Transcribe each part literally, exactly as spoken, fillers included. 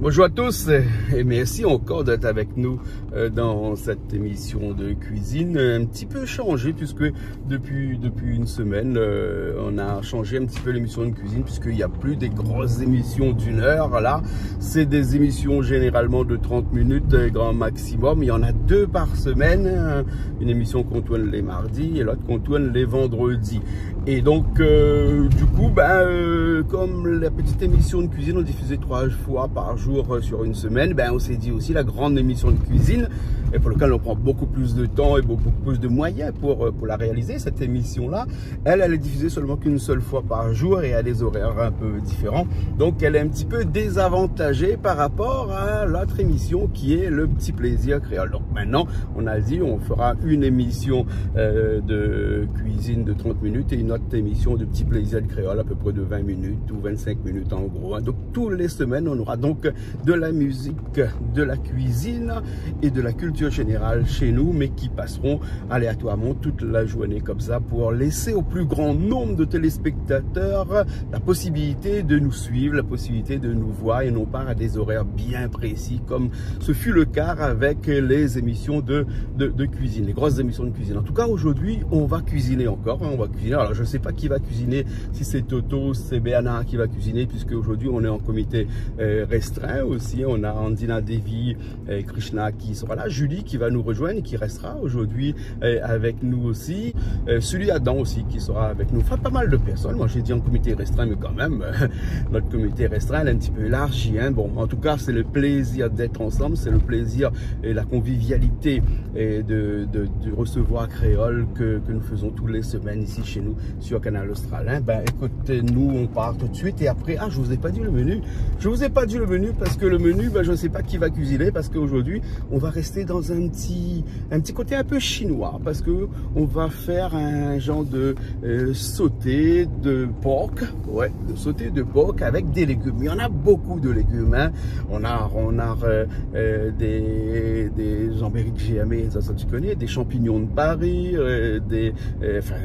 Bonjour à tous et merci encore d'être avec nous, euh, dans cette émission de cuisine, euh, un petit peu changée puisque depuis, depuis une semaine, euh, on a changé un petit peu l'émission de cuisine puisqu'il n'y a plus des grosses émissions d'une heure là. C'est des émissions généralement de trente minutes, euh, grand maximum. Il y en a deux par semaine, euh, une émission qu'on tourne les mardis et l'autre qu'on tourne les vendredis. Et donc, euh, du coup, ben, euh, comme la petite émission de cuisine, on diffusait trois fois par jour, euh, sur une semaine, ben, on s'est dit aussi la grande émission de cuisine, et pour laquelle on prend beaucoup plus de temps et beaucoup plus de moyens pour, euh, pour la réaliser, cette émission-là. Elle, elle est diffusée seulement qu'une seule fois par jour et à des horaires un peu différents. Donc, elle est un petit peu désavantagée par rapport à l'autre émission qui est Le Petit Plaisir Créole. Donc, maintenant, on a dit, on fera une émission, euh, de cuisine de trente minutes et une autre émission de Petit Plaisir de Créole, à peu près de vingt minutes ou vingt-cinq minutes en gros, hein. Donc, tous les semaines, on aura donc de la musique, de la cuisine et de la culture générale chez nous, mais qui passeront aléatoirement toute la journée comme ça pour laisser au plus grand nombre de téléspectateurs la possibilité de nous suivre, la possibilité de nous voir et non pas à des horaires bien précis comme ce fut le cas avec les émissions de, de, de cuisine, les grosses émissions de cuisine. En tout cas, aujourd'hui, on va cuisiner encore, hein, on va cuisiner. Alors, je sais pas qui va cuisiner, si c'est Toto, si c'est Bernard qui va cuisiner, puisque aujourd'hui, on est en comité, euh, restreint aussi. On a Andina Devi, euh, Krishna qui sera là, Julie qui va nous rejoindre, qui restera aujourd'hui, euh, avec nous aussi. Euh, Sully Adam aussi qui sera avec nous. Enfin, pas mal de personnes. Moi, j'ai dit en comité restreint, mais quand même, euh, notre comité restreint, il est un petit peu élargi, hein. Bon, en tout cas, c'est le plaisir d'être ensemble, c'est le plaisir et la convivialité et de, de, de recevoir Créole que, que nous faisons tous les semaines ici chez nous sur Kanal Austral, hein. Ben, écoutez, nous, on part tout de suite et après, ah, je vous ai pas dit le menu. Je vous ai pas dit le menu parce que le menu, ben, je sais pas qui va cuisiner parce qu'aujourd'hui, on va rester dans un petit, un petit côté un peu chinois parce que on va faire un genre de, euh, sauté de porc. Ouais, de sauté de porc avec des légumes. Il y en a beaucoup de légumes, hein. On a, on a, euh, euh, des, des ambéric germé, ça, ça tu connais, des champignons de Paris, euh, des, euh, enfin,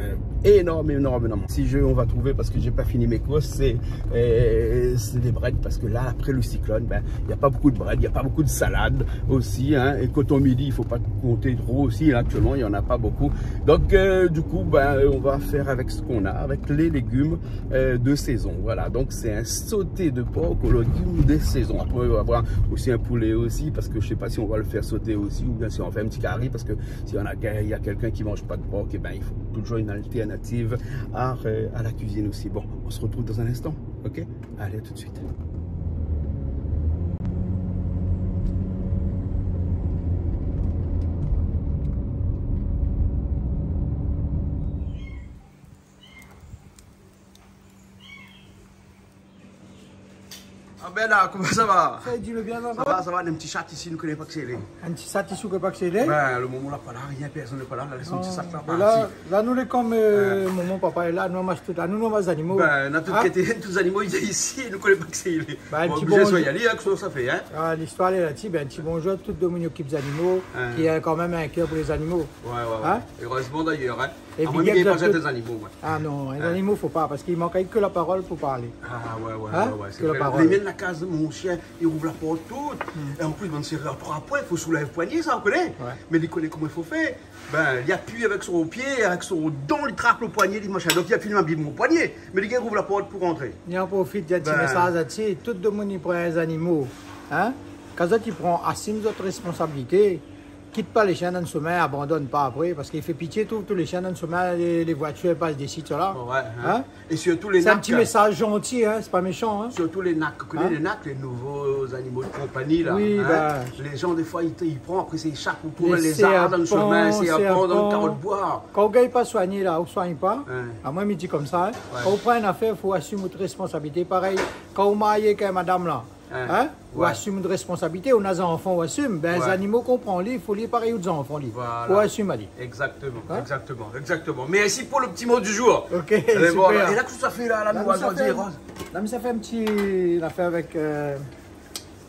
énorme, énorme, énorme. Si je, on va trouver, parce que j'ai pas fini mes courses, c'est, euh, c'est des brèdes, parce que là, après le cyclone, ben, il y a pas beaucoup de brèdes, il y a pas beaucoup de salades aussi, hein. Et coton midi, il faut pas compter trop aussi, hein. Actuellement, il y en a pas beaucoup. Donc, euh, du coup, ben, on va faire avec ce qu'on a, avec les légumes, euh, de saison. Voilà, donc c'est un sauté de porc aux légumes de saison. Après, on va avoir aussi un poulet aussi, parce que je sais pas si on va le faire sauter aussi, ou bien si on fait un petit carry, parce que s'il y en a, il y a quelqu'un qui mange pas de porc, eh ben, il faut toujours une alternative à, euh, à la cuisine aussi. Bon, on se retrouve dans un instant, ok ? Allez, à tout de suite. Ah ben la, koman sa va ? Sa i di le bien, sa va ? Sa va, sa va, in ti sat isi, nou koné pa kisa i lé. In ti sat isi, ou koné pa kisa i lé ? Ben, le momon la pa la, rien, pèrsone lé pa la, la lès in ti sat la, parti. La, nou lé konm, euh, momon, papa lé la, nou la mash tout, la nou, nou la mash zanimo. Ben, nou tout, tout zanimo i lé isi, nou koné pa kisa i lé. Ben, bon, oblizé, bonjour. Sa i alé, hein, kosa sa fé, hein ? Ah, listoir lé la, ti, ben, ti bonjour tout demoun i okip zanimo, ki a kan mèm in kèr pou lé zanimo. Ouais, ouais, ouais. Hein ? Erezman dayèr, hein. É amoin, big up mi gingn pa zot tout. Zot lé zanimo, moin. Ah non, lé zanimo, fo pa, parske i mank ke la parol pou parlé. Ah ouais, ouais, ouais, sé vré. Hein ? Ke la parol. Lé mien la kaz, mon shien, i rouv la port tout. Hmm. É an plis, bann séré a troi poin, fo soulèv poigné, sa, ou koné. Ouais. Mé li koné koman i fo fé. Ben, li apiy avèk son pié, avèk son dan, li trap le poigné, li machin. Donk, li la fini abim mon poigné. Mé li gingn rouv la port pou rantré. Ni an profit, di in ti mésaz ladsi, tout demoun i pran zanimo. Hein ? Kan zot i pran, asim zot responsabilité. Kit pa lé shien dan le shomin, abandone pa apré, parske i fé pitié, trouv tout lé shien dan le shomin, lé, lé voitir i pas dési, sa la. Ouais, hein. Hein ? É sirtou lé nak. Sé in ti mésaz zanti, hein, sé pa méshan, hein. Sirtou lé nak, ou koné lé nak, lé nouvo zanimo de konpagni la, hein. Oui, ben. Lé jan, défoi, i, i pran, apré, sé i shap, ou trouv lé zar dan le shomin, lé sèrpan, sèrpan dan le karo de boi. Kan ou gingn pa soigné la, ou soign pa. Ouais. Amoin mi di konmsa, hein. Ouais. Kan ou pran in nafèr, fo asim out responsabilité. Parèy, kan ou marié èk in madam la, hein, ou asim out responsabilité, ou néna zanfan, ou asim. Ben, zanimo kan ou pran li, fo li parèy out zanfan li. Voilà. Fo asim ali. Exactement, exactement, exactement. Merci pour le petit mot du jour. Ok, super. Allez, bon, é la, kosa sa fé la, la, nou sa fé, la, mi sa fé in ti nafèr avèk, euh,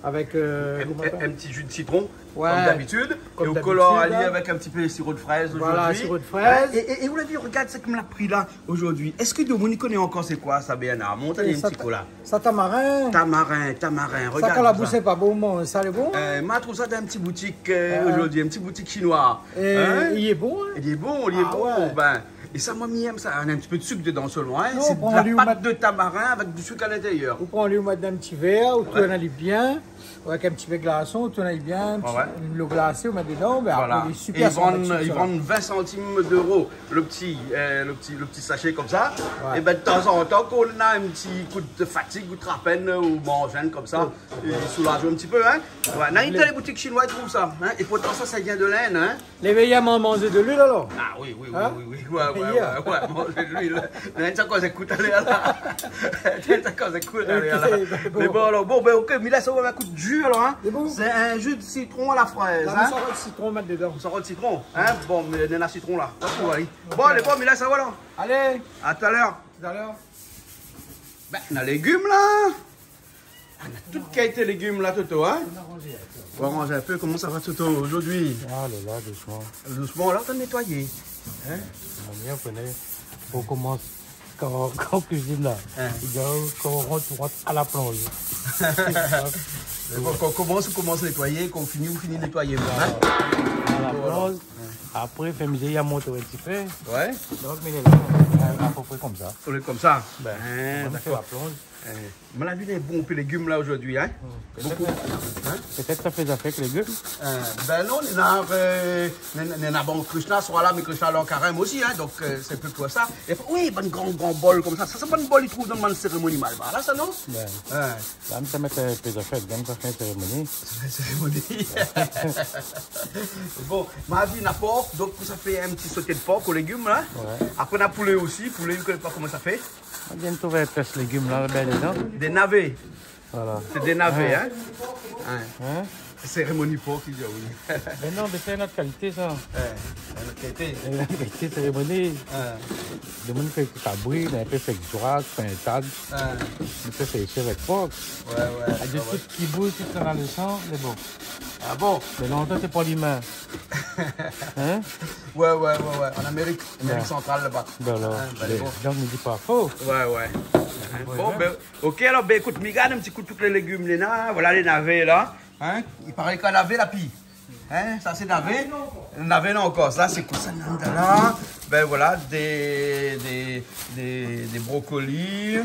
Avèk, euh, in, koman i apèl, in ti ji de sitron, ouais, konm dabitid. Konm dabitid, la. É ou kolor ali avèk in ti pé siro de frèz zordi. Voilà, siro de frèz. É, é, é ou la vi, rogard sak mi la pri la zordi. Èske domoun i koné ankor sé koi sa, Bernard ? Mont ali in ti kou la. Sa, tamarin. Tamarin, tamarin, rogard sa. Sa, kan la bous lé pa bon, sa lé bon. Euh, ma trouv sa dan in ti boutik, euh, zordi, in ti boutik shinoi. É li lé bon, hein ? Li lé bon, li lé bon. Ah ouais. Ben, é sa, moin, mi èm sa. Néna in ti pé de sik dedan solman, hein. Non, sé de la pat de tamarin avèk di sik a lintérièr. Ou pran ali, ou mèt dan in ti vèr, ou tourn ali bien. Ouais. Avèk in ti pé glason, ou tourn ali bien, in ti, ouais, dolo glasé, ou mèt dedan, ben, voilà. Apré, lé super. É i vann, i vann vin santim d'euro le ti, euh, le ti, le ti sashé konmsa. Ouais. É ben, tanzantan, kan ou na in ti kou de fatig, ou trap in, ou manz in konmsa, é i soulaz in ti pé, hein. Ouais, na in tèl boutik shinoi i trouv sa, hein. É pourtan, sa, sa i vien de l'Inde, hein. Lé véyé, man-, manzé de luil, alor ? Ah oui, oui, oui, oui, oui. Hein ? Ouais, ouais, ouais, ouais, manzé de luil. Mé sa koz ékout, alé, la. Sa koz ékout, alé, la. Ok, ben bon. Mé bon, alor, bon, ben, ok, mi lès aou in kou de ji, alor, hein. Sé bon ? Sé in ji de sitron a la frèz, hein. La, mi sort le sitron, mèt dedan. Ou sort le sitron, hein. Bon, mé néna sitron la. Ok. Bon, alé, bon, mi lès aou, alor. Alé. A talèr. Talèr. Ben, na légim la. Ah, na tout kalité légim la, Toto, hein ? On arrange un peu. Koman sa va, Toto, zordi ? Ah là là, dousman. Dousman, la, ou nétoy. Hein ? Manièr, ou koné, pou komans, kan, kan ou kuizine la, hein, ou di, kan ou rant, ou rant a la plonz. Mé bon, kan ou komans, ou komans nétoy, kan ou fini, ou fini nétoy, hein ? A la plonz. Voilà. Apré, fé mizèr, i mont in ti pé. Ouais. Donk, mé lé la, a pé pré konmsa. Ou lé konmsa. Ben, hein, dakor. Fé la plonz. Eh, mi la vi lé bonpé légim la zordi, hein. Hmm. Bonpé. Pétèt, hein ? Pétèt sa fé zafèr èk légim. Eh, ben non, néna, euh, néna, néna bon Krishna, soi la, mé Krishna lé an karèm osi, hein, donk, euh, sé pli pou sa. É, oui, bann gran, gran bol konmsa. Sa, sé bann bol i trouv dan bann sérémoni malbar la, sa, non ? Ben. Ouais. La, mi sa mèt, euh, in pé zafèr, donk sa fé in sérémoni. Sa fé in sérémoni. Bon, ma vi na por, donk sa fé in ti soté de por o légim la. Ouais. Apré, na poulé osi, poulé, mi koné pa koman sa fé. Ou vien trouv in pé légim la, ben dedan. Dé navé. Voilà. Sé dé navé, hein ? Hein ? Sérémoni por, ki di, oui. Ben non, mé sé in ot kalité, sa. Ouais, in ot kalité. In ot kalité, sérémoni. Hein. Domoun i fé èk kabri, mé i pé fé èk zrak, pintad. Hein. I pé fé osi avèk por. Ouais, ouais. Avèk tout ki bouz, tout sa na le san, mé bon. Ah bon ? Mé lontan, té pa limin. Hein ? Ouais, ouais, ouais, ouais. An Amérik, Amérik santral, laba. Ben alor, hein, ben, lé bon. Donk, mi di pa fo. Ouais, ouais. Bon, ben, ok, alor, ben, ékout, mi gard in ti kou tout lé légim néna, voilà, lé navé la. Hein ? I paré ke navé la pi. Hein ? Sa, sé navé. Navé la ankor. Sa, sé koi sa, néna la ? Ben voilà, dé, dé, dé, dé brokoli.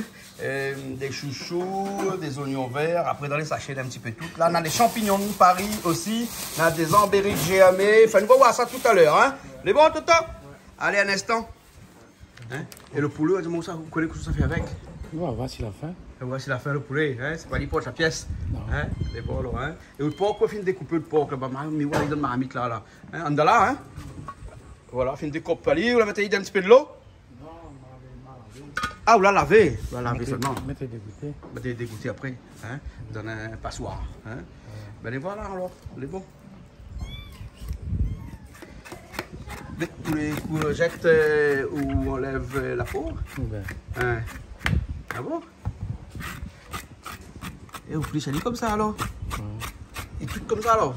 Euh, dé shoushou, dé zoignon vèr, apré dan lé sashé, in ti pé tout. La, na dé shanpignon de Paris osi, na dé zanbérik jèrmé. Anfin, nou va oir sa talèr, hein. Lé bon, Toto ? Alé, in instan. Hein ? É le poulé, di amoin sa, ou koné kosa sa fé avèk ? Nou va oir si la fin. Nou va oir si la fin, le poulé, hein. Sé pa li i port la piès. Non. Hein ? Lé bon, alor, hein. É le por, ou fine dékoupé le por laba, ma, mi oi, li dan marmit la, la. Hein ? Andan la, hein ? Voilà, fine dékoup ali, ou la mèt ali dan in ti pé dolo. Ah, ou la lavé. Ou la lavé solman. Mèt, mèt dégouté. Mèt dégouté apré, hein, dan in pasoir, hein. Ouais. Ben, lé voilà, alor, lé bon. Mé pou lé kourjèt, euh, ou anlèv, euh, la po. Bin. Hein. Ah bon ? É ou plish ali konmsa, alor ? Ouais. É tout konmsa, alor ?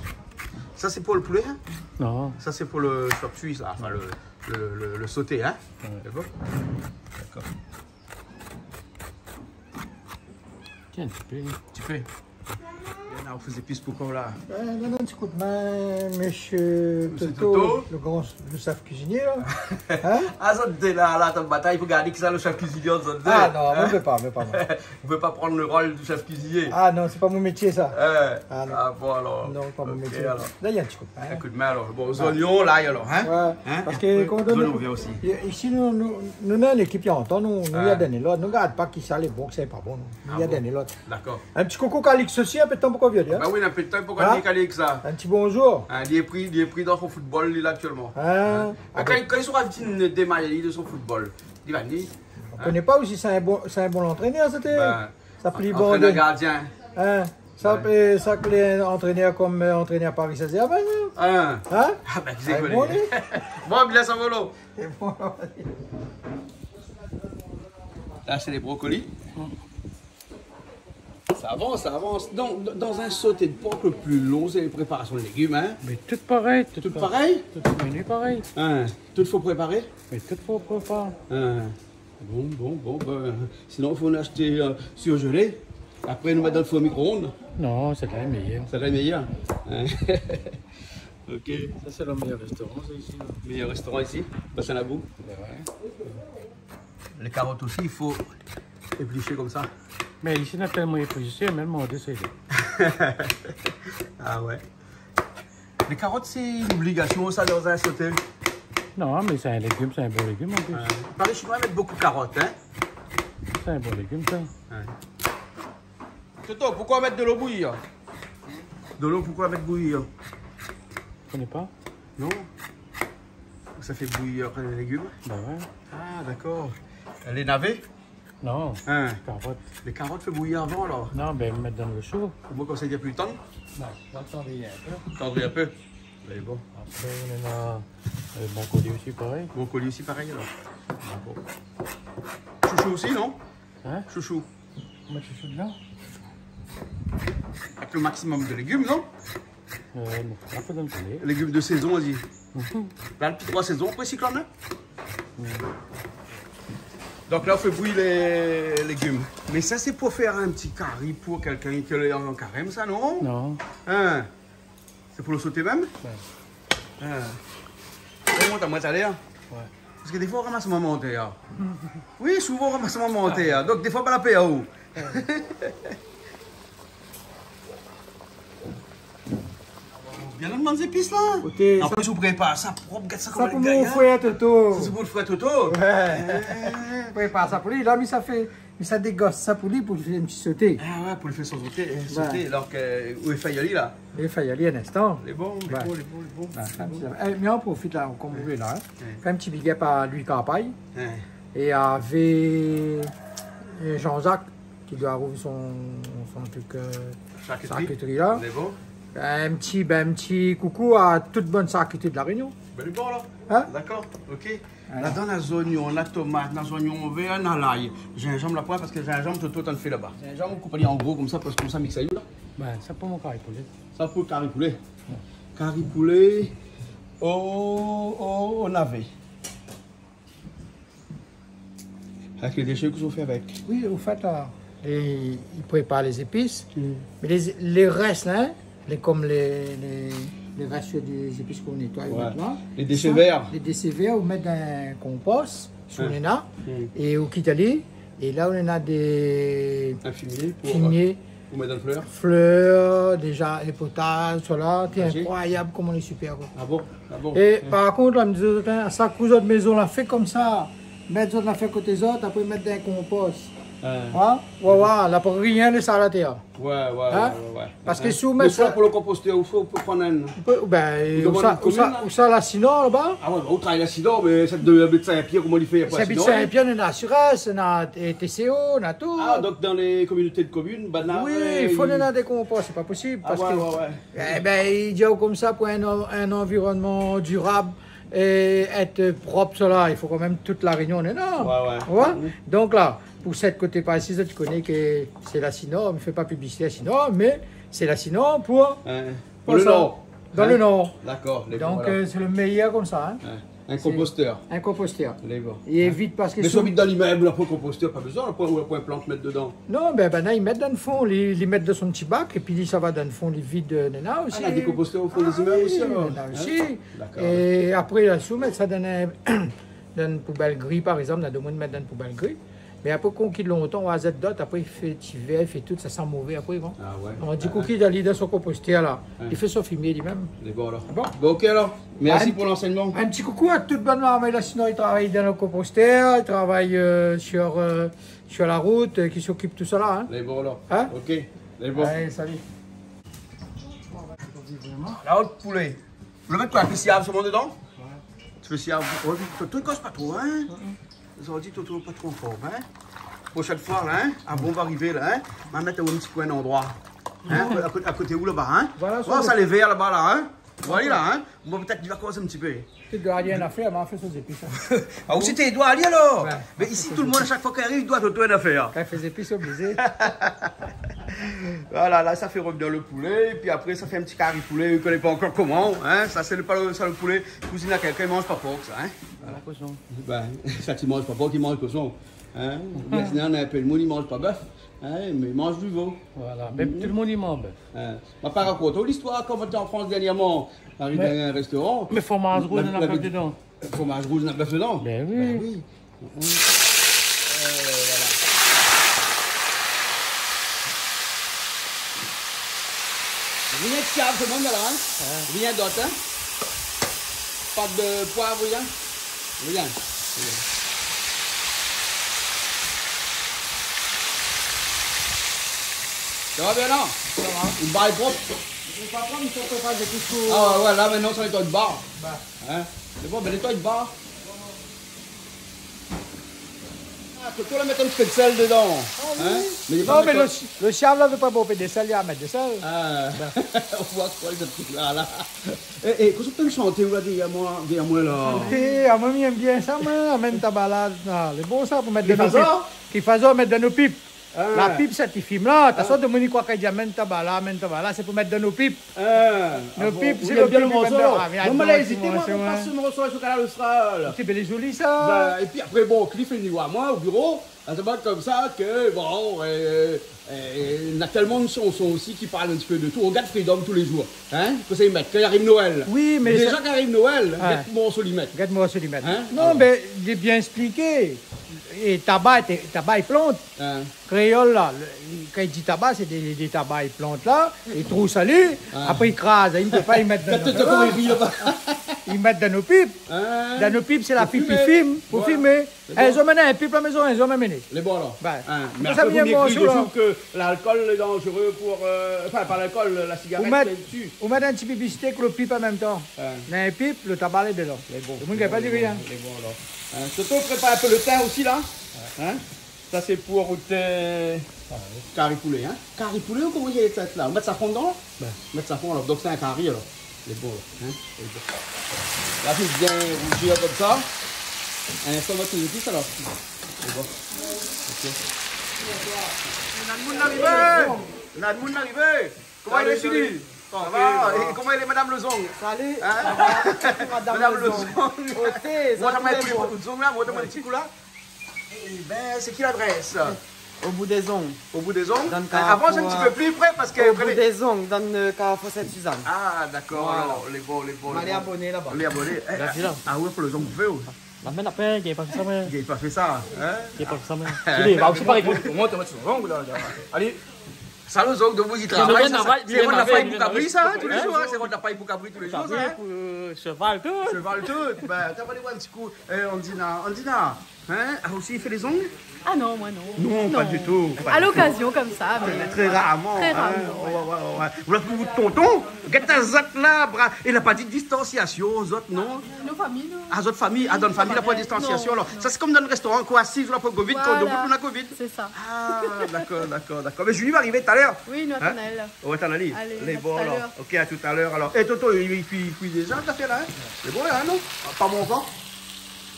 Sa, sé pou le poulé, hein ? Non. Sa, sé pou le chop suey, sa. Anfin, le, le, le, le soté, hein ? Ouais. Dakor ? Dakor. Tiens, in ti pé. In ti pé. Bien, ou fé zépis pou koi, la ? Euh, donn in ti kou d'min, mésyé Toto, le gran, le chef cuisinier, la. Hein ? Ah, zot dé la, la, antan batay, fo gard kisa le chef cuisinier, zot dé. Ah non, moin mi vé pa, mi vé pa, moin. Ou vé pa pran le rol du chef cuisinier ? Ah non, sé pa mon métié, sa. Ah non. Ah bon, alor. Non, pa mon métié. Ok, alor. La, néna in ti kou d'min. In kou d'min, alor. Bon, zoignon, lay, alor, hein ? Ouais, parske, koman dir, zoignon vèr osi. Isi, nou, nou, nou néna in ékip, i antann, nou, nou, i donn lord. Nou gard pa kisa lé bon, kisa lé pa bon, nou. Nou, i donn lord. Dakor. In ti koukou Calix osi, in pé d'tan pou koi, vié, hein ? Ba oui, in pé d'tan pou koi, Calix, sa. In ti bonjour. Hein, li lé pri, li lé pri dan son football, li, la, aktièlman. Hein ? Ah, kan, kan li sora fine démar ali de son football, li va ni. Ou koné pa osi, sé in bon, sé in bon antrénèr, sété. Sa pli bon antrénèr de gardien. Hein ? Sa, ouais, sa ke lé antrénèr konm, euh, antrénèr Paris Saint-Germain, non ? Hein ? Hein ? Ah, bin, kisa i koné. Bon, li. Bon, bin, sa va, alor. Sé bon, alor. La, sé lé brokoli. Mm. Sa i avans, sa i avans. Donk, d-, dan in soté de por, lo pli lon, sé la préparasion de légim, in ? Mé tout parèy, tout parèy. Tout parèy ? Tout meni parèy. In, tout fo préparé ? Mé tout fo préparé. In. Bon, bon, bon, bin, sinon, fo nou ashté, eu, surgelé. Apré, nou mèt dan lo four mikro-ondes. Non, sa lé méyèr. Sa lé méyèr. In. Ok. Sa, sé lo méyèr restoran, sa, isi, la. Méyèr restoran isi, Bassin Labou. Bin oué. Lé karot osi, i fo éplisé konmsa. Mé isi, na tèlman éplisé, mèm an désèr. A oué. Lé karot, sé in obligasion, sa, dan in soté ? Non, mé sé in légim, sé in bon légim, an plis. Oué. Paré shinoi i mèt bonpé karot, in ? Sé in bon légim, sa. Oué. Toto, poukoué mèt dolo bouyir ? Dolo, poukoué mèt bouyir ? Koné pa. Non ? Sa i fé bouyir apré lé légim ? Bin oué. A, dakor. Lé navé ? Non. In ? Karot. Lé karot i fé bouyir avan, alor ? Non, bin, mèt dan lo sho. Omoin, konmsa, i pèrd pi lo tan. Non, sa i tandri in pé. Tandri in pé. Mé bon. Apré, nou néna, eu, bronkoli osi, parèy. Bronkoli osi, parèy, alor. Dakor. Shoushou osi, non ? In ? Shoushou. Mèt shoushou dedan. Avèk lo maksimòm de légim, non ? Eu, non, sa i fo done koné. Légim de sézon, i di. Mhm. La, troi sézon, apré siklone, in ? Mhm. Donk la, i fo bouyir lé légim. Mé sa, sé pou fé in ti kari pou kèlkin ki lé an karèm, sa, non ? Non. In ? Sé pou lo soté mèm ? Oué. A. Ou mont amoin talèr ? Oué. Parske défoi, ou ramas momon atèr. Oui, souvan, ou ramas momon atèr. Donk, défoi, pa la pèr, ou. Bien, nou manz zépis, la. Oté, an plis, ou prépar sa prop, gard sa. Sa koman pou mon frèr Toto. Sa, sé pou lo frèr Toto. Oué. É. Prépar sa pou li. La, mi sa fé Mi sa dégos sa pou li, pou li fé in ti soté. A oué, pou li fé son soté, é, soté, alor ke, ou i fé ali la. I fé ali in instan. Lé bon, lé bon, lé bon, lé bon. Oué, sa, é, mi an profit la, konm ou vé la, in. Oué. Fé in ti big up a Louis Carpaille é a Vé-, é Jean-Jacques, ki doi rouv son, son truk, eu, sharkitri la. Lé bon. In ti, bin, in ti koukou a tout bann sharkitri de La Rényon. Bin, lé bon, la. In ? Dakor, ok. Voilà. Ladan, na zoignon, na tomat, na zoignon vèr, na lay. Zinzanm la poin, parske zinzanm, Toto tann fé laba. Zinzanm, ou koup ali an gro konmsa, parske konmsa, mix ali la. Bin, sa pou mon kari poulé. Sa pou kari poulé. Oué. Kari poulé o, o, o navé. Avèk lé déshé ke zot i fé avèk. Oui, o fèt, la, é i prépar lé zépis. Mm. Mé lé, lé rès, in, lé, konm lé, lé, lé rès dé zépis k'ou nétoiy, oué, ou mèt la. Lé déshé vèr. Sa, lé déshé vèr, ou mèt dan in konpos, si ou néna, é ou kit ali, é la, ou néna dé... In fimié pou, fimié, pou mèt dan flèr. Flèr, déza, lé potaz, sa la, sé inkroiyab koman lé sipèr, koi. A bon ? A bon ? É par kont, la, mi di azot, in, sak kou zot mézon la fé konmsa, mèt zot la fé koté zot, apré mèt dan in konpos. Oué. Oué, oué, la pou rien lès atèr. Oué, oué, oué, oué. Parske si ou mèt sa pou lo konpostèr, ou fo, ou pé pran in... Ou pé, bin, ou sa, ou sa, la, sinon, laba ? A oué, ba, ou travay la, sinon, mé sa, dé abit Sin-Pièr, koman i fé ? Sa, abit Sin-Pièr, na asirans, na, é, T C O, na tout. A, donk dan lé kominoté de komin, banna, oui, i fo néna dé konpos, sé pa posib, parske, é bin, i di konmsa, pou in an-, in anvironnman dirab, é èt prop, sa la, i fo kanmèm tout La Rényon néna. Oué, oué. Donk la, pou sèt koté par isi, zot i koné ke sé la Sinor, mi fé pa piblisité la Sinor, mé sé la Sinor pou, pou lo Nor. Dan lo Nor. Dakor, lé bon. Donk, eu, sé lo méyèr konmsa, in. In konpostèr. In konpostèr. Lé bon. É vit, parske... Mé si ou abit dan limèb, la, pou konpostèr, pa bézoin, la, pou, ou la pou in plant mèt dedan. Non, bin, banna i mèt dan lo fon, li, li mèt dan son ti bak, épi li sava dan lo fon, li vid, eu, néna osi. A, na dé konpostèr o fon dé zimèb osi, alor. Néna osi. Dakor. É apré, la, si ou mèt sa dan in, dan in poubèl gri, par égzanp, na domoun i mèt dan in poubèl gri. Mé apré, kan ou kit lontan, ou azèt dot, apré, i fé ti vèr, i fé tout, sa i san mové apré, bon. A oué. Ou di, koué, li dan son konpostèr la. Oué. Li fé son fimié li mèm. Lé bon, alor. Bon. Bon, ok, alor. Mèrsi pou lansèyman. In ti koukou a tout bann marmay la Sinor i travay dan lo konpostèr, i travay, eu, sur, eu, sur la rout, eu, ki s'okip tout sa la, in. Lé bon, alor. In ? Ok. Lé bon. Alé, sali. La, lo poulé. Ou la mèt koi, in pé siav solman dedan ? Oué. In ti pé siav. Oué, Toto, i koz pa tro, in ? Mm-mm. Zordi, Toto pa tro an form, in ? Proshèn foi, la, in ? Avan ou va arivé, la, in ? Ma mèt aou in ti koin landroi. In ? A koté, a koté ou, laba, in ? Voilà, sa lé vèr laba, la, in ? Voilà, in ? Bon, pétèt li va koz in ti pé. Té doi ali in afèr, ma fé son zépis, in. A, ou osi té doi ali, alor ? Oué. Mé isi, tout lo moun, a shak foi k'i ariv, i doi Toto in afèr. Kan i fé zépis, oblizé. Voilà, la, sa fé revnir lo poulé, épi apré, sa fé in ti kari poulé, i koné pa ankor koman, in. Sa, sé lo, pa lo, sa, lo poulé, kouzine a kèlkin, i manz pa pork, sa, in. Voilà. Koshon. Bin, sa, ti manz pa pork, i manz koshon, in. Oubien sinon, néna in pé d'moun i manz pa bèf, in, mé i manz du vo. Voilà, bin, tout lo moun i manz bèf. In. Ma pa rakont aou listoir, kan moin té an Frans dèrnièrman, ariv dan in restoran, mé fromaz rouz, la, néna la, bèf dedan. Fromaz rouz, néna bèf dedan ? Bin oui. Bin oui. Euh, voilà. Rienk siav, tout lo moun la, in ? Ouais. Rien d'autre, hein ? Pas de poivre, rien ? Rien. Rien. Ça va, Bernard ? Ça va. Ou bay prop ? Ou pa pran, i fo pa fé de koukou. Ah ouais, ouais, la, mintnan, sa nétoy bar. Bah. Hein ? Sé bon, bin, nétoy bar. Ah, Toto la mèt in ti pé d'sèl dedan. Ah oui. Hein ? Mé li va mèt lo, lo siav la, vé pa bonpé d'sèl, li va mèt d'sèl. Ah. Bin. Ou voi koi, se trik la, la. Eh, eh, kosa ou té shanté, ou la, dèrièr moin, dèrièr moin, la ? Shanté, ah, moin, mi èm bien sa, moin. Amèn tabala, ah, lé bon, sa, pou mèt dan no pip. Ki fazor ? Ki fazor mèt dan no pip. Ah. La pip, sa ti fim la. Ah. Tansyon, domoun i kroi kan i di amèn tabala, amèn tabala, sé pou mèt dan no pip. Ah. No pip, ah bon, sé lo pip, i mèt dan. Ou èm bien lo morso la. Ah, mé atann, moin la ézité, moin, moin, moin. Pas se morso la, sou Kanal Austral. Sé bèl é zoli, sa. Bin, épi apré, bon, Cliff lé vni voir moin o biro, a sa va konmsa ke, bon, euh, euh, néna tèlman de shanson osi ki parl in ti pé de tout. Ou gard Freedom tou lé zour, hein, kosa i mèt, kan i ariv Noël. Oui, mé déza sa, kan i ariv Noël, ouais, gèt morso li mèt. Gèt morso li mèt. Hein ? Non, alor, mé lé bien èkspliké. É taba, té, taba i plant. Hein. Kréol la, le, kan i di taba, sé dé, dé taba i plant la, i trous ali, ah, apré i kraz, i pé pa, i mèt dan, i mèt dan no pip. Hein ? Dan no pip, sé la pip i fim, pou fimé. Voilà. Lé bon. Zot i amenn in pip la mézon, zot i amenn. Lé bon, alor. Bin, hein, mé sa apré, fo bien bien kriy morso, desi la, ke l'alkol lé danzéré pou, euh, anfin, pa l'alkol, la sigarèt, ou mèt, sé desi. Ou mèt in ti piblisité èk lo pip an mèm tan. Hein. Néna in pip, lo taba lé dedan. Lé bon. Lo moun i gingn pa di rien. Lé bon, alor. Hein, Toto, prépar in pé lo tin osi, la. Hein ? Sa sé pou out kari poulé, hein ? Kari poulé, ou koman i lé la ? Ou mèt safran dedan ? Bin. Mèt safran, alor. Donk sé in kari, alor. Lé bon, hein ? Lé bon. La, fé bien rouzir konmsa. In instan, nou va tout zépis, alor. Lé bon. Ok. Néna d'moun la arivé. Néna d'moun la arivé. Koman i lé, Sylvie ? Salut, salut. Sa va ? Trankil, sa va. É koman i lé, Madam Lozong ? Salut. Hein ? Madam Lozong. Madam Lozong. Oté, sa va, tout lé bon. Montre amoin in kou, out zong la, montre amoin in ti kou la. Eh ben, c'est qui l'adresse ? Au bout des ongles. Au bout des ongles ? Dan, euh, avans in ti pé pli pré, parske, au bout des ongles, dan, euh, Carrefour Sainte-Suzanne. Ah, dakor, alor, lé bon, lé bon, lé bon. Alé, aboné laba. Alé, aboné. Eh, ah ouais, pou lo zong, ou fé, ou ? La mèn apré, i gingn pa fé sa, mé. I gingn pa fé sa, hein ? I gingn pa fé sa, mé. Alé, va, ou sé pa régol, ou mont, ou mont, ou mont. Alé. Sa, lo zong, domoun i travay, sa, sa. Sé rod la pay pou kabri, sa, hein, tou lé zour, hein, sé rod la pay pou kabri tou lé zour, sa, hein. Kabri, pou, euh, sheval, tout. Sheval, tout. Bin, atann, alé voir in ti kou. Eh, Andina, Andina, hein, ah, osi, i fé lé zong ? Ah non, moin, non. Non, pa ditou, pa ditou. À l'occasion, konmsa, mé trè rarman, hein. Trè rarman, ouais. Ouais, ouais, ouais. Ou la trouv tonton, gèt azot la, bra, li la pa di distansiasion, zot, non ? No fami, non. Ah, zot fami, ah, dan fami, la pa distansiasion, alor. Non, non. Sa, sé konm dan restoran, koi, asiz, ou la pa covid, kan domoun, ou na covid. Voilà, sé sa. Ah, dakor, dakor, dakor. Mé Julie va arivé talèr. Oui, nou atann aèl la. Hein ? Ou atann ali. Alé, à tout à l'heure. Lé bon, alor. Ok, à tout à l'heure, alor. Eh, Toto, i, i kui, i kui déza, zafèr la, hein ? Lé bon, la, non ? Pa moin ankor ?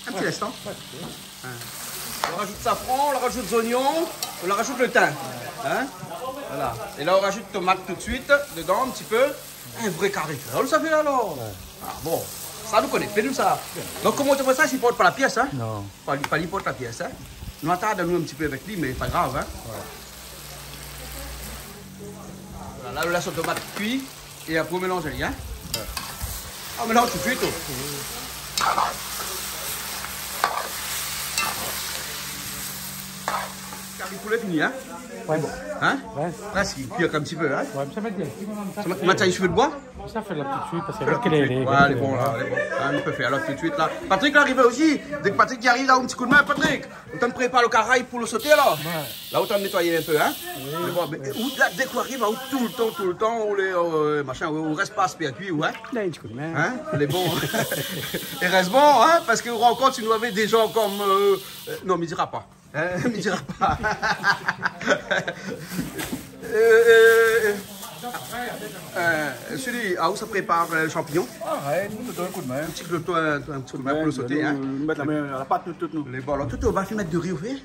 In ti linstan. Ouais, ouais. Hein. Ou rajout safran, ou rajout zoignon, ou rajout lo tin. Hein ? Voilà. É la, ou rajout tomat tout de suite dedan, in ti pé. In vré kari kréol, sa fé, alor. Ouais. Ah bon. Sa, nou koné, fé nou sa. Donk, koman ou fé sa, i port pa la pièce, hein ? Non. Pa li, pa li port la pièce, hein. Nou atann anou in ti pé avèk li, mé pa grav, hein. Ouais. Voilà, la, ou lès tomat kui é apré ou mélanz ali, hein. Ouais. Ah, mélanz tout de suite, oh. Kari poulé fini, hein ? Ouais. Bon. Hein ? Ouais. Prèsk, i kui ankor in ti pé, hein ? Ouais, mé sa va bien. Sa va, ou mèt sa su lo boi ? Sa fé la tout de suite, parske avèk lé, avèk lé, ouais, lé bon, la, lé bon. Hein, nou pé fé la tout de suite, la. Patrick la arivé osi. Dèk Patrick i ariv, la, in ti kou d'min, Patrick. Ou té prépar lo karay pou lo soté, la ? Ouais. La, ou té nétoy in pé, hein ? Oui. Mé bon, mé, ou, la, dèk ou ariv, ou, toultan, toultan, ou lé, euh, machin, ou, ou rès pa aspèr kui, ou, hein ? La, in ti kou d'min. Hein ? Lé bon. Érèzman, hein, parske ou rankont, si nou avé dé zan konm, euh, euh, non, mi dira pa. Hein, mi dira pa. Euh, euh, euh, Sully, ah, ou sa prépar, euh, shanpignon ? Ah, ouais, nou, nou done in kou d'min. In ti kou d'min, in ti kou d'min pou lo soté, hein. Nou, nou mèt la min a la pat, nou tout, nou. Lé bon, alor, Toto, ou va fine mèt dori o fé ?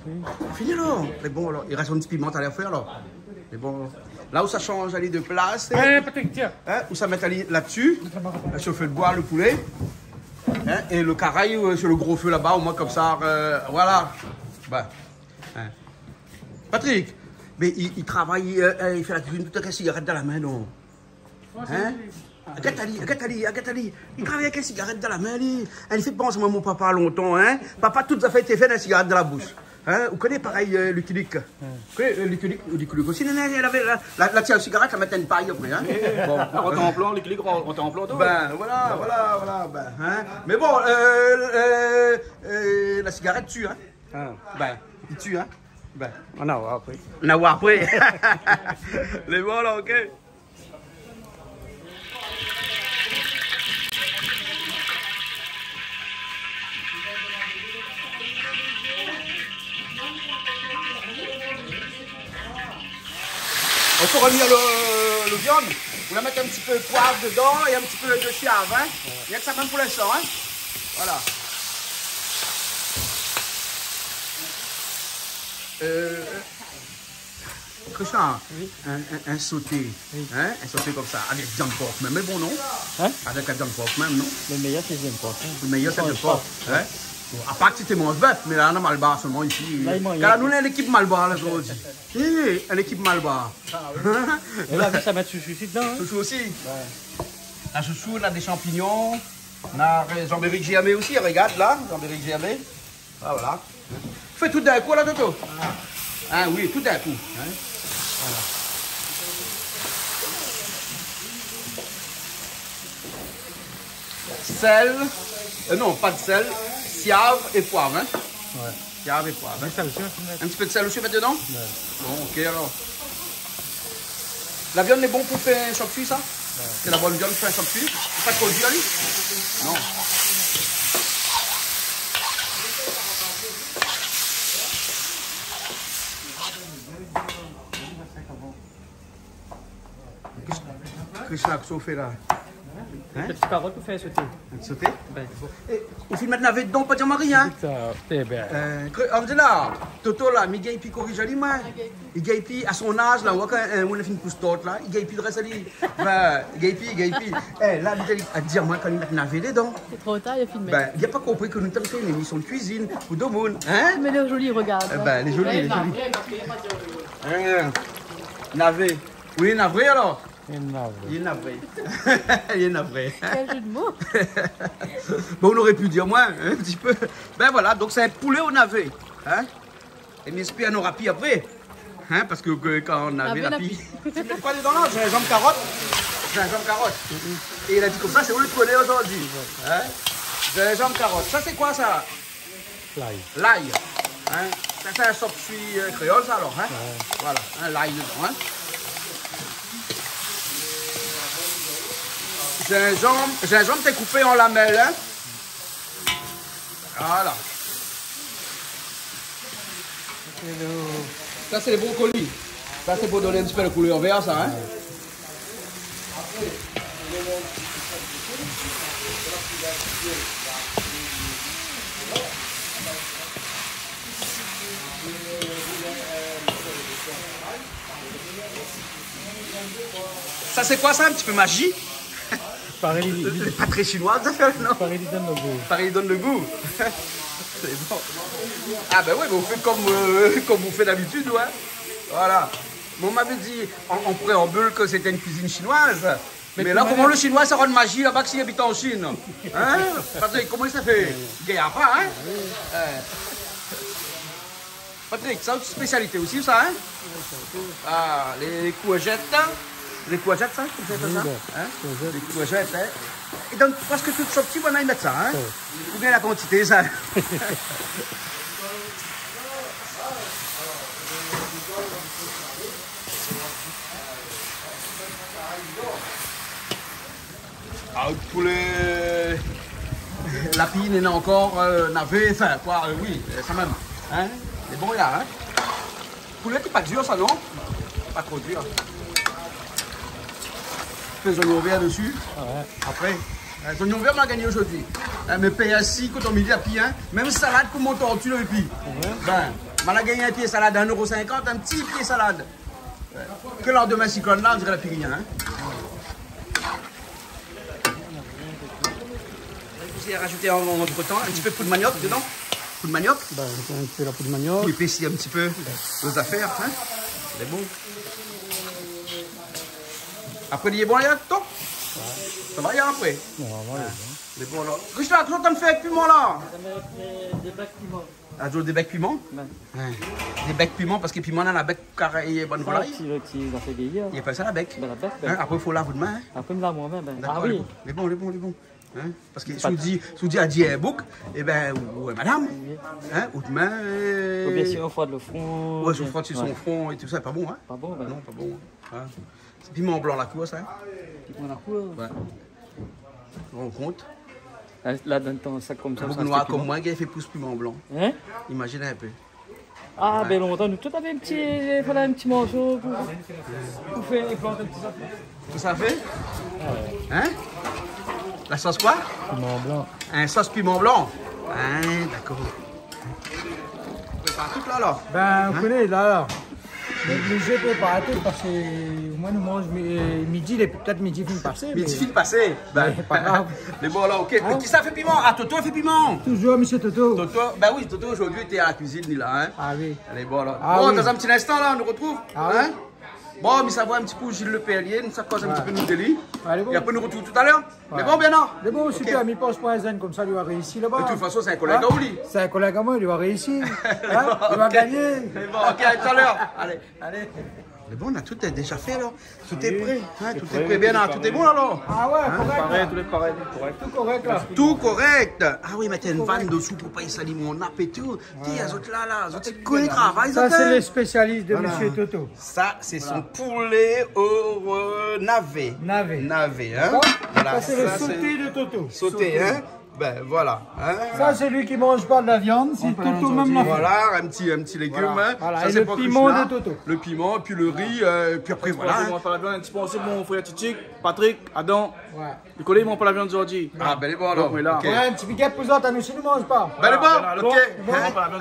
Oui. Fini, alor. Lé bon, alor. I rès in ti piman, alé fé, alor. Mé bon, la ou sa shanj ali de plas, é, Patrick, tiens. Hein, ou sa mèt ali la dsi, la, sur le feu de bois, le poulet. Hein, é le karay, euh, sur le gros feu là-bas, au moins comme ça, euh, voilà. Bah, hein. Patrick, mé li, li travay, euh, euh, li fé la kuizine tout avèk in sigarèt dan la min, non ? Hein ? Gèt ali, gèt ali, gèt ali. Li travay avèk in sigarèt dan la min, li. Li fé pans amoin mon papa lontan, hein. Papa, tout zafèr té fé dan in sigarèt dan la boush. Hein ? Ou koné parèy, euh, Lucky Luke. Ou koné, euh, Lucky Luke, Lucky Luke osi, non, non, li lavé la, la, la, tiens, sigarèt, la mèt in pay apré, hein. Bon. Rant an plan, Lucky Luke, rant, rant an plan, tout. Ben, voilà, voilà, voilà, ben, hein. Mé bon, euh, euh, euh, la sigarèt i tu, hein. Ah. Ben, i tu, hein. Ben. On va voir après. On va voir après. Lé bon la, OK. Ou fé rovnir le, le viann. Ou la mèt in ti pé poiv dedan é in ti pé de siav, hein. Rienk sa mèm pou linstan, hein. Voilà. Euh, Krishna, oui, in, in, in soté, oui, hein, in soté konmsa, avèk viann pork mèm, lé bon, non ? Hein ? Avèk la viann pork mèm, non ? Le méyèr sé viann pork, hein. Le méyèr sé viann pork, hein. Bon, apar si té manz bèf, mé la, nou lé malbar solman isi. La, i manz. Kar la, nou lé in ékip malbar, la, zordi. Eh, in ékip malbar. Ah oui. É la, sa mèt shoushou osi dedan, hein. Shoushou osi. Ouais. La shoushou, na dé shanpignon, na zanbéri k zèrmé osi, regard la, zanbéri k zèrmé. Ah, voilà. Fé tout d'in kou la, Toto. Ah oui, tout d'in kou, hein. Voilà. Sèl, euh, non, pa de sèl, siav é poiv, hein. Ouais. Siav é poiv, hein. Mé sa osi, ou va mèt. In ti pé de sèl osi, mèt dedan ? Ouais. Bon, OK, alor. La viann lé bon pou fé in shop suey, sa ? Ouais. Sé la bone viann pou fé in shop suey. Pa tro dir, li ? Non. Kris-, Krishna, kosa ou fé la ? Hein ? Dé ti karot pou fé soté. In soté ? Ben. É, ou fine mèt navé dedan, pa di amoin rien, hein ? Sa, eh ben. Euh, kré-, Angela, Toto la, mi gingn pi korizé ali, moin. Li gingn pi, a son az la, ou oi kan, euh, ou la fine pous tort la, li gingn pi drès ali. Ben, li gingn pi, li gingn pi. Eh, la, li di, li di amoin kan li mèt navé dedan. Sé tro tar, li la fine mèt. Ben, li la pa konpri ke nou té fé in émisyon de kuizine pou domoun, hein ? Mé lé zoli, regard. Eh ben, lé zoli, lé zoli. Hein, navé. Oui, navé alor. Li lé navré. Li lé navré. Li lé navré. Quel jeu de mots. Bon, ou noré pu dir moin, hein, in ti pé. Ben voilà, donk sé in poulé o navé, hein. É mi éspèr nora pi apré, hein, parske ke, kan navé la pi. Navé la pi. Ou mèt koi dedan la ? Zinzanm, karot. Zinzanm, karot. É li la di konmsa, sé ou le pionnié zordi, hein. Zinzanm, karot. Sa sé koi sa ? Lay. Lay. Hein ? Sa sé in shop suey, euh, kréol sa alor, hein ? Ouais. Voilà, hein, lay dedan, hein ? Zinzanm, zinzanm té koupé an lamèl, hein ? Voilà. Sa sé le brokoli. Sa sé pou done in ti pé le koulèr vèr sa, hein ? Sa sé koi sa, in ti pé maji ? Parèy li, li, li lé pa tré shinoi, sa fé, non ? Parèy li done le gou. Parèy li done le gou. Sé bon. Ah ben oui, mé ou fé konm, euh, konm ou fé dabitid, ouais. Voilà. Bon, ou m'avé di an, an préanbil ke sété in kuizine shinoiz. Mé la, koman le shinoi sa rann maji laba, ke si li abit an Shine ? Hein ? Patrick, koman sa i fé ? Gingn pa, hein ? Patrick, sa out spésialité osi sa, hein ? Ah, lé kourzèt. Lé kourzèt sa, kourzèt sa, hein ? Lé kourzèt, hein ? É donk, parske tout shop suey, ou mèt sa, hein ? Oubien la kantité sa. Ah, poulé, la pi néna ankor, euh, navé, anfin, koi, euh, oui, euh, sa mèm. Hein ? Lé bon la, hein ? Poulé lé pa dir sa, non ? Pa tro dir. Fé zoignon vèr dsi. Ah ouais. Apré, euh, zoignon vèr, ma la gingné zordi. Hein, mé pèrsi, koton midi, la pi, hein. Mèm salad pou mon torti, la pi. Ouais. Ben, ma la gingné in pié salad a in éro sinkant, in ti pié salad. Ke landemin siklone la, nou diré la pi rien, in. Ou sa rajout an, antretan, in ti pé poud maniok dedan. Poud maniok. Bin, in ti pé la poud maniok. Pou épési in ti pé lé zafèr, in. Lé bon. Apré, li lé bon, la, tonton ? Sa va, lé apré ? Non, non, lé bon. Lé bon, la. Krishna, kosa ou antrinn fé avèk piman, la ? Sa va èt, euh, dé bèk piman. Ah, zot dé bèk piman ? Ouais. In. Dé bèk piman, parske piman néna bèk, karé, bann volay. Sa, ti, ti, sa fé déyèr. I apèl sa la bèk. Bin, la bèk, bin. In, apré, fo lav out min, in. Apré, mi lav mon min, bin. Dakor, ah oui, lé bon, lé bon, lé bon. In, parske si ou di, si ou di adié in boug, ébin, ou, ou madam, oui, in, out min, euh, oubien si ou frot lo fron, ouais, si ou frot si son fron é tousa, pa bon, in. Pa bon, bin. Non, pa bon, in. Sé piman blan la kour, sa, in. Piman la kour. Ouais. Rann kont. La, la, dann tan sak konmsa, in boug noir konm moin, ki fé pous piman blan. In ? Imazine in pé. Ah, ouais, bin, lontan, nou tout lavé in ti, falé in ti morso pou, pou fé, plant in ti zafèr. Kosa i fé ? In ? La sos koi ? Piman blan. In sos piman blan. In, dakor. Ou prépar tout la, alor ? Bin, ou koné, la, la. Lé oblizé prépar tout parske moin, nou manz mi-, euh, midi, lé pétèt midi fine pasé, midi fine pasé. Bin, mé pa grav. Mé bon, alor, OK. In ? Kisa i fé piman ? Ah, Toto i fé piman. Toujour, mésyé Toto. Toto, bin oui, Toto, zordi, té a la kuizine, li la, in. Ah oui. Alé, bon, alor. Ah oui. Bon, dann in ti linstan, la, nou artrouv. Ah oui. In ? Bon, mi sava in ti pé Gilles Leperrier, nou sa koz in ti pé, nou dé li. Alé, bon. É apré, nou artrouv talèr. Ouais. Mé bon, bien, non ? Mé bon, OK. Super, mi pans pa in zenn konmsa, li va réisi laba. De tout fason, sé in kolèg aou, li. In ? Sé in kolèg amoin, li va réisi. In ? Li va gagné. Mé bon, OK, a talèr. Alé. Alé. Mé bon, nou la tout déza fé, alor. Tout lé pré, in, tout lé pré. Bien, tout lé bon, alor. Ah ouais, korèk, la. Tout lé paré, tout lé paré, tout korèk, la. Tout korèk. Ah oui, mèt in vann desou pou pa i sali mon nap é tout. Voilà. Té, zot la, la, zot i koné travay, zot, in. Sa, sé lé spésialis de mésyé Toto. Sa, sé son poulé o, euh, navé. Navé. Navé, in. Dakor ? Voilà, sa, sé lo soté de Toto. Soté, in. Bin, voilà, in. Sa, sé li ki manz pa de la viann, sé Toto mèm la fé. Voilà, in ti, in ti légim, in. Voilà. Sa, é sé lo piman de Toto. Lo piman, pi lo ri, euh, pi apré, voilà, in. Manz pa la viann, in ti pé osi, mon frèr Titik, Patrick, Adam. Ouais. Li koné, li manz pa la viann zordi. Ah, bin, lé bon, alor. Donk, voilà. OK. Ouais, in ti big up pou zot, anou osi, nou manz pa. Bin, lé bon, OK. Voilà, bon. In ?